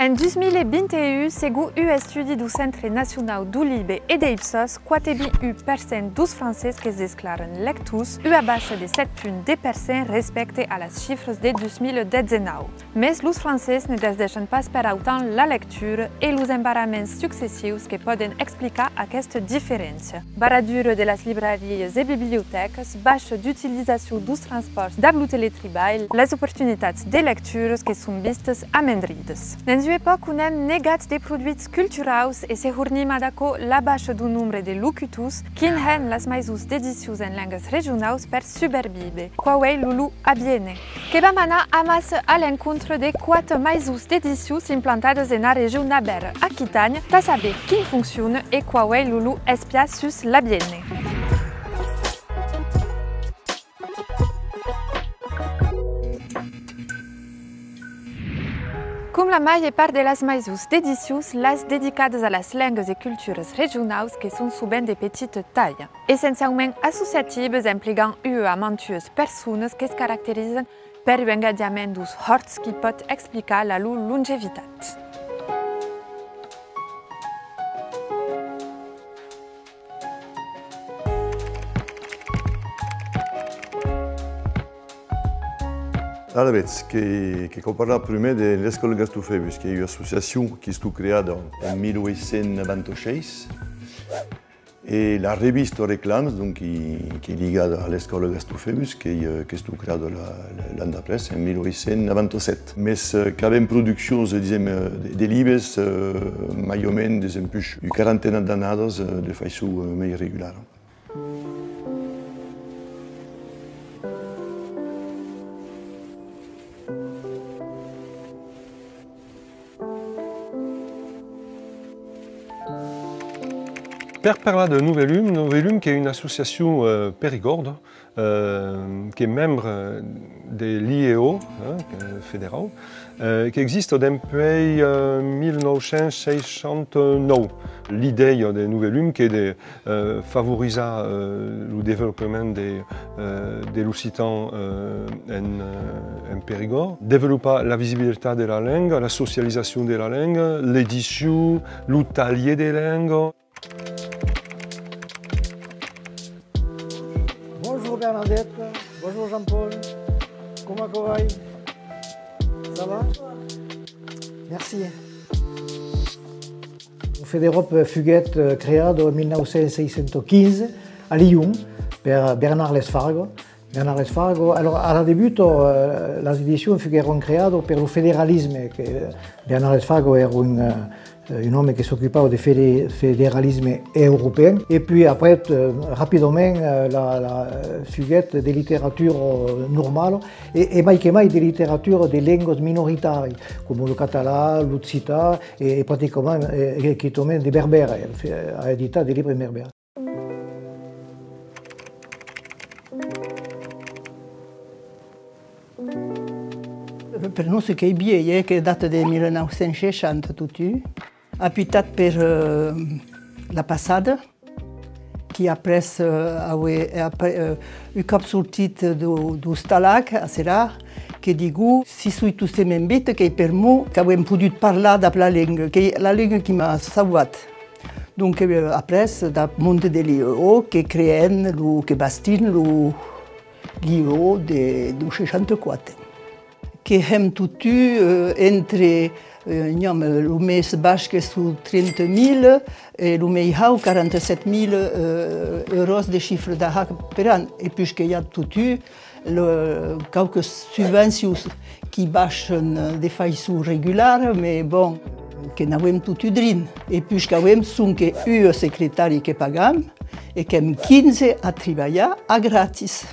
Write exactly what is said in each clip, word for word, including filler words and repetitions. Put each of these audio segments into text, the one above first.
En dos mil vint-e-un, segon un estudi deu Centre Nacionau deu Libe e de Ipsos, quate-vint-un per cent deus francés que's desclaran lectors, ua baisha de sèt punt dètz per cent respècte a las chifras de dos mil dètz-e-nau. Mès los francés ne desdeshan pas per autant la lectura e los embarraments successius que pòden explicar aquesta diferéncia. Barradura de las librarias e bibliotècas, baisha d'utilizacion deus transpòrts dab lo teletribalh, las oportunitats de lecturas que son vistas amendridas. Dens ua epòca on èm negats de produits culturaus e se hornim ad aquò la baisha deu nombre de locutors, quin hèn las maisons d'edicions en lengas regionaus per subervíver? Quau ei lo lor aviéner? Que vam anar amassa a l'encontre de quate maisons d'edicions implantadas ena region Navèra Aquitània tà saber quin fonciona e quau ei lo lor espiar sus l'aviéner. Com la màger part de las maisons d'edicions, las dedicadas a las lengas e culturas regionaus que son sovent de petita talha. Essenciaument associatives, emplegant ua a mantuas personas que's caracterizan per un engatjament deus hòrts qui pòt explicar la lor longevitat. Alavetz, que, que cau parlar prumèr de l'Escòla Gaston Febus, qu'ei ua associacion qui estó creada en mil ueit cents navanta sheis. E la revista Reclams, donc, qui, qui ei ligada a l'Escòla Gaston Febus, qu'ei, eh, qu'estó creada la, la, l'an d'après, en mil ueit cents navanta-sèt. Mès, eh, qu'avem produccions, eh, disem, eh, de, de libes, eh, mai o mens, desempuish ua quarantenat d'annadas, eh, de faiçon, eh, mei regulara. Per parlar de Novelum, Novelum qu'ei una associacion, eh, perigòrda, eh, qu'ei membre de l'I E O, eh, federau, eh, qu'exista dempuèi, eh, mil nòu cents seishanta-nòu. L'idèia de Novelum qu'ei de eh, favorizar, eh, lo desvolopament de, eh, de l'occitan, eh, en, eh, en Perigòrd, desvolopar la visibilitat de la lenga, la socializacion de la lenga, l'edicion, lo talhièr de lenga. Bonjour Bernadette, bonjour Jean-Paul, coma aquò vai? Ça va? Merci. Federòp fuguèt, eh, creada en mil nòu cents seissanta quinze a Lion per Bernard Lesfargo. Bernard Lesfargo, alors, a la debuta, eh, las edicions fuguèron creadas per lo federalisme, que Bernard Lesfargo èra un, eh, un òme que s'ocupava de fede-, federalisme europèn. E puis après, eh, rapidament, eh, la, la, fuguèt de literatura normala e, e mai que mai de literatura de lengas minoritàrias, coma lo catalan, l'occitan, e, e practicament, e, e quitament de berbèr, eh, a editat de libres en berbèr. Per nos qu'ei vielh, eh, que data de mil nòu cents seishanta totun, apuitat per, eh, la passada, qui après, eh, aué, eh, après, eh, un còp sortit deu, deu stalag, a Serà, que digó, si soi tostemp en vita, qu'ei per'mor qu'avem podut parlar dab la lenga, qu'ei la lenga qui m'a sauvat. Donc, eh, après, dab monde de l'I E O, que creèn lo, que bastìn lo, l'I E O de, deu seishanta-quate. Que hèm totun, eh, entre, eh, n'am, eh, lo mès baish que son trenta mila e lo mei haut quaranta-sèt mila, eh, euros de chifre d'afars per an. E puish que i a totun lo, quauques subvencions qui baishan de faiçon regulara, mès bon, que n'avem totun drin. E puish qu'avem sonque ua secretària que pagam e qu'èm quinze a tribalhar a gratis.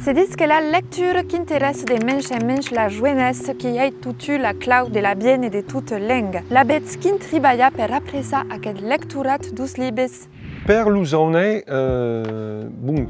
Se ditz que la lectura qu'interèssa de mensh en mensh la joenessa, qui ei totun la clau de l'aviéner de tota lenga. Lavetz quin tribalhar per apressar aqueth lectorat deus libes? Per los aunei, eh, bon,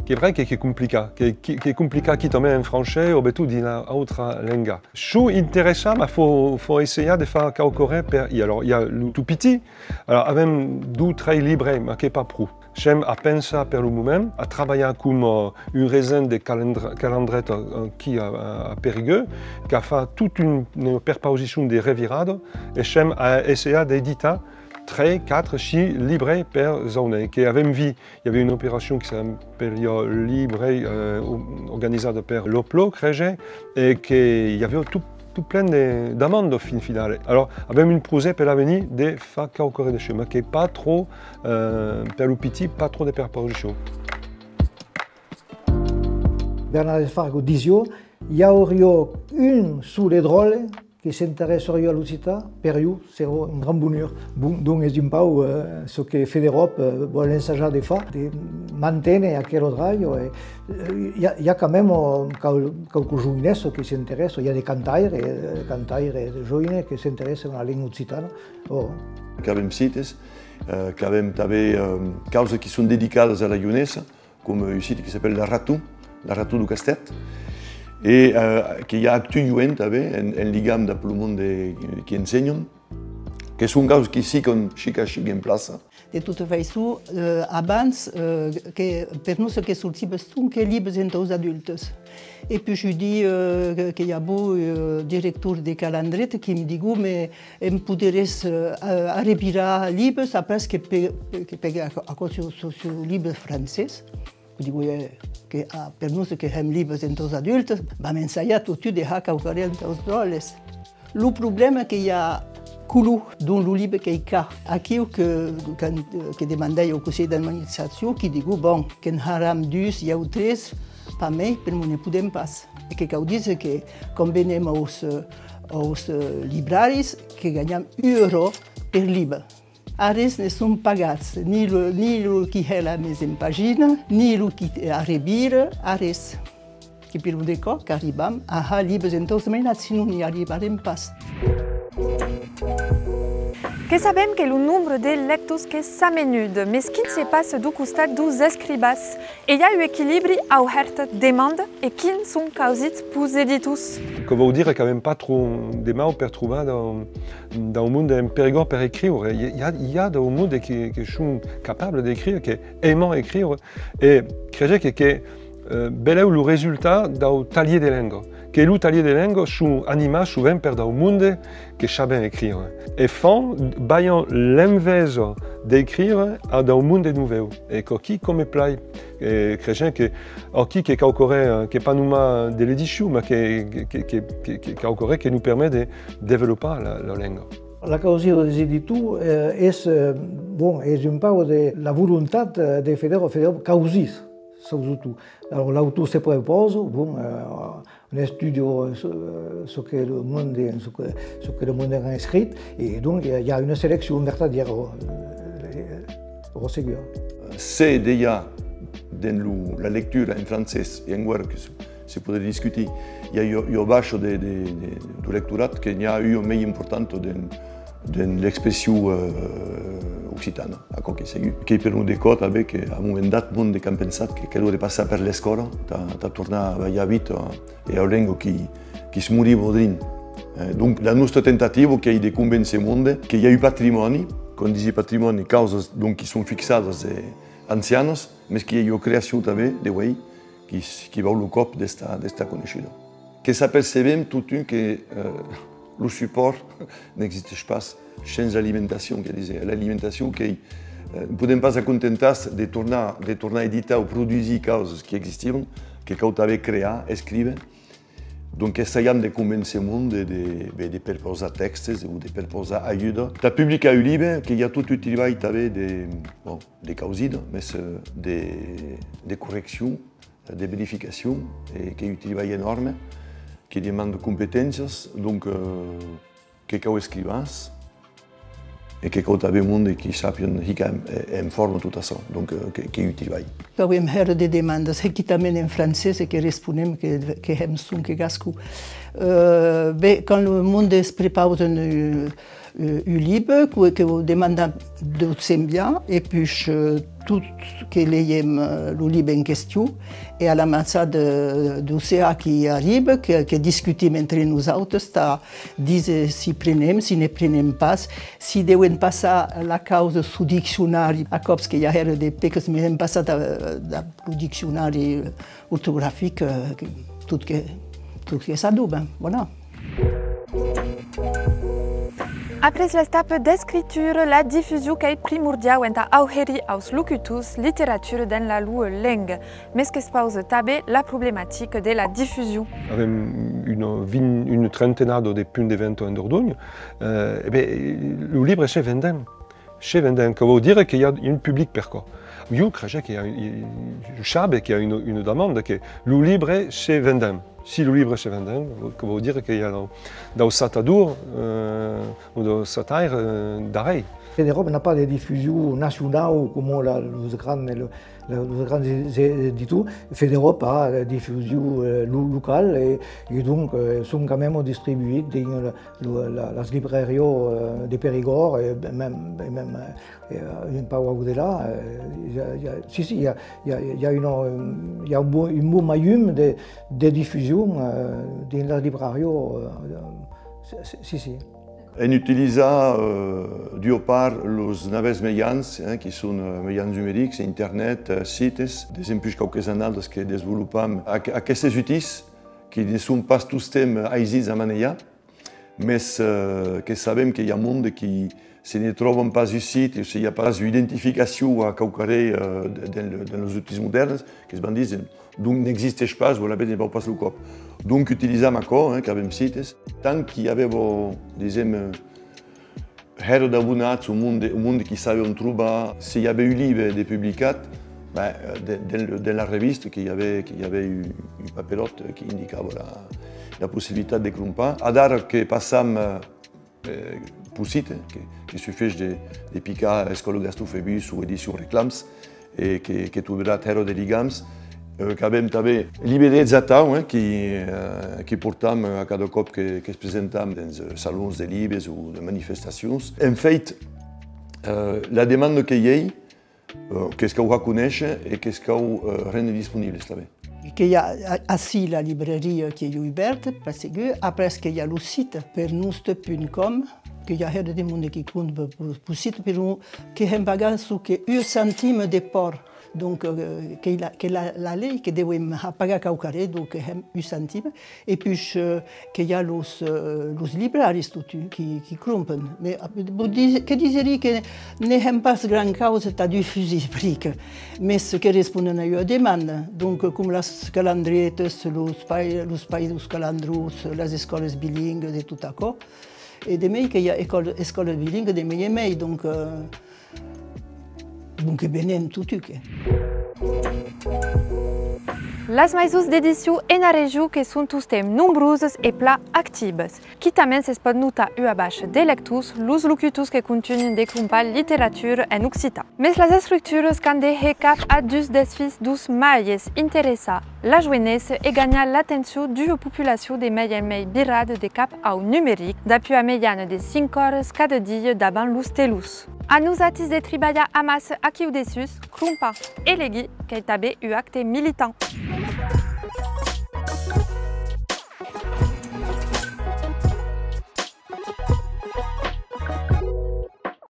qu'ei vrai que, qu'ei complicat, que, que, qu'ei complicat quitament en francés o benleu dins una autra lenga. Çò interessant, mas fau, fau essejar de far quauquarren per i. Alors, i a lo tot pitit, alors, avem dos, tres libres, mas qu'ei pas pro. Sèm a pensar per lo moment, a trabalhar coma, eh, un regent de Calandre-, Calandreta, eh, aquí a, a, a Periguer, qu'a fach tot un, una perpausicion de revirada, e sèm a essajar d'editar tres, quatre, cinc libres per jornada, que avèm vist, i aviá una operacion que s'apeliá Libre, eh, o-, organizada per l'OPLO, crese, e que i aviá tot, tot plen de, d'amandas fin finala. Alors, avèm un projècte per l'avenir de far quauquaren d'aicí, mas qu'es pas tròp, eh, per lo pitit, pas tròp de perpausicion. Bernard Desfarges disiá, i auriá un sol dròlle que s'interessariá a l'occitan, per ieu, seriá un grand bonur. Bon, donc, es un pauc, eh, çò que Federòp, eh, vòl ensajar de far, de manténer aquela dralha, e, eh, i a, i a quand même, eh, qual-, quauquas joinessas que s'interèssan, i a de cantaires, eh, cantaires de joines que s'interèssan a la lenga occitana. Oh. Qu'avèm sites, eh, qu'avèm tanben, eh, causas qui son dedicadas a la joinessa, coma un site qui s'apèla La Raton, La Raton dau Castèth, e, eh, que i a Actu Joen tanben, en, en ligam dab lo monde qui ensenhan, que son causas qui siguen chic a chic en plaça. De tota faiçon, eh, abans, eh, que per nos que sortivan sonque libres entaus adultes. E puish un dia, eh, que, que i avó, eh, director de Calandreta qui me digó, me, em poderetz, eh, a-, arrevirar libres après que pe-, que pegue aqu-, aquò sus, sus, sus libres francés. Digó, eh, que, ah, per nos que hèm libres entaus adultes, vam ensajar totun de har quauquaren entaus dròlles. Lo problèma que i a color dins lo libre qu'ei car. Aquiu que, que, que demandèi au Conselh d'Administracion, qui digó, bon, que'n haram dus, ieu tres, pas mei, pr'amor ne podèm pas. E que cau díser que, quand venèm aus, aus, eh, libraris, que ganham un euro per libre. Ares ne son pagats, ni lo, ni lo qui hè la mise en pagina, ni lo qui arrevira, ares. Que per lo de còp qu'arribam a har libres entaus mainats, sinon n'i arribarem pas. Que sabem que lo nombre de lectors que s'amenuda, mes quin se passa dau costat daus escrivans? E i a un equilibri au hèr demanda e quins son causits peus editors? Quò vòu dire qu'avèm pas tròp de mau per trobar dau, dau monde en Perigòrd per escriure. I, i a, i a dau monde que, que son capables d'escriure, que aiman escriure, e crese que, que, eh, belèu lo resultat dau talhier de lenga, que lo talhier de lenga son animats sovent per dau monde que saben escriure, e fan, balhan l'enveja d'escriure a dau monde novèu. E quò-quí, quò me plai. E crese que aquí que quauquaren, eh, que pas nonmàs de l'edicion, mas que, que, que quauquaren que nos permet de desvolopar la, la lenga. La causida dels editors, eh, es, eh, bon, es un pauc de la volontat, eh, de Federòp, Federòp causís, saus tu. Alors, l'autor se prepausa, bon, eh, on estudia, eh, çò, eh, çò que lo monde, çò que, çò que lo monde an escrit, e donc i a, i a una seleccion vertadièra, eh, eh, recebuda. Se dejà dens lo, la lectura en francés, e enguèra que se, se podriá discutir, i a ua, ua baisha de, de, de, dau lectorat, que n'i a ua mei importanta dens, dens l'expression, eh, occitana, aquò qu'ei segur. Qu'ei per nos de còps tanben que, a un moment dat, monde qu'an pensat que caliá de passar per l'escòla tà, tà tornar balhar vita a, a ua lenga qui, qui's moriva drin. Eh, donc, la nosta tentativa qu'ei de convéncer monde que i a un patrimòni, quand disi patrimòni, causas, donc, qui son fixadas e ancianas, mes qui i a ua creacion tanben de uei, qui, qui vau lo còp d'estar, d'estar coneishuda. Que s'apercebem totun que, eh, lo supòrt n'existeish pas shens alimentacion, que dise. L'alimentacion qu'ei, eh, podèm pas acontentar-se de tornar, de tornar editar o produsir causas qui existivan, que cau tanben crear, escríver. Donc, essaiam de convéncer monde de, de, de, de perpausar tèxtes o de perpausar ajuda. Tà publicar un libre, que i a tot un tribalh tanben de, bon, de causida, mes, eh, de, de correccion, de verificacion, e qu'ei un tribalh enòrme, que demanda competéncias, donc, eh, que cau escrivans, e que cau tanben monde qui sapian hicar en, en forma tot açò, donc, eh, que, qu'ei un tribalh. Qu'auem hèra de demandas, e quitament en francés, e que responem que, que hèm sonque gascon. Eh, ben, quand lo monde es prepausan, eh, Eh, un libre que, que vos demanda de vos enviar, e puish, eh, tot que leiem, eh, lo libre en question, e a la maissada de, de l'ocean qui arriba, que, que discutim entre nosautes, tà díser si prenem, si ne prenem pas, si deuen passar la causa suu diccionari. A còps que i a hèra de pecas, me n'èm passat a, a lo diccionari ortografic, eh, que, tot que, tot que s'adoba, voilà. Après l'estapa d'escritura, la difusion qu'ei primordiau entà auherir aus locutors literatura dens la lor lenga, mes que's pausa tanben la problematica de la difusion. Avem una vint, una trentenada de punts de venta en Dordonha, eh, e ben, lo libre se vendèm. Se vendèm, que vòu dire que i a un public per aquò. Jo crese que i a, i, jo sabe que i a una, una demanda, que lo libre se vendèm. Si lo libre se vendèm, que vòu dire que i a dau, dau satador, eh, o dau sataire, eh, darrèr. Fed'Europe n'a pas de diffusion nationale comme la, los grands, le, le, los grands é-, é-, éditeurs. Fed'Europe a de diffusion, eh, lo-, locale e, e donc, eh, son quand même distribuits dins le, lo, la, las librariás, eh, de Perigòrd, e mème, e mème, eh, un pauc au-delà, eh, i a, i a, si, si, i a, i a, i a una, eh, i a un bon, un bon malhum de, de difusion, eh, dins las librariás, eh, si, si, si. En utilizar, eh, d'ua part, los navèths mejans, eh, qui son, eh, mejans numerics, internet, eh, sites. Desempuish quauques annadas que desvolopam aqu-, aquestes utís, qui ne son pas tostemps aisits a manejar. Mes, eh, que sabem que i a monde qui, se ne tròban pas un site o se i a pas identificacion a quauquarren, eh, dens, dens los utís modèrnes, que's van díser, donc n'existeish pas, o alavetz ne vau pas lo còp. Donc utilizam aquò, eh, qu'avem sites. Tant qu'i avèva, disem, eh, hèra d'abonats, un monde, un monde qui sabe on trobar. Se i avè un libre de publicat, ben, de, de, de la revista que i avè, que i avè un, un paperòt qui indicava la, la possibilitat de crompar. Adara que passam, eh, pus site, que, que sufeish de, de picar Escòla Gaston Febus o Edicions Reclams, e que, que trobaratz hèra de ligams. Eh, qu'avem tanben librerets atau, eh, qui, eh, qui portam, eh, a cada còp que, que's presentam dens, eh, salons de libres o de manifestacions. En fèit, eh, la demanda que i ei, eh, que's cau har conéisher e que's cau, eh, rénder disponibles tanben. Que i a a-, ací la libraria qui ei ubèrta, per segur, après que i a lo site, pernoste punt com, que i a hèra de monde qui crompa pus, pus site, però que hèm pagar sonque un centime de pòrt. Donc, eh, qu'ei la, qu'ei la, la lei que devem har pagar quauquarren, donc hèm un centime. E puish, eh, que i a los, eh, los libraris, totun, qui, qui crompan. Mes, eh, vos di-, que diserí que ne hèm pas grand causa tà difusir, bric, mes que responen a ua demanda. Donc, com las calandretas, los pai-, los pairs deus calandrons, las escòlas bilinguas e tot aquò. E de mei que i a escòla-, escòlas bilinguas de mei en mei, donc, eh, donc que venem totun, que. Las maisons d'edicion ena region que son tostemps nombrosas e plan activas. Quitament se's pòt notar ua baisha de lectors, los locutors que contunhan de crompar literatura en occitan. Mes las estructuras qu'an de hèr cap a dus desfís deus màgers: interessar la joenessa e ganhar l'atencion d'ua populacion de mei en mei virada de cap au numeric, dab ua mejana de cinc oras cada dia davant los telons. A nosatis de tribalhar amassa aquiu dessús, crompar e legir, qu'ei tanben un acte militant.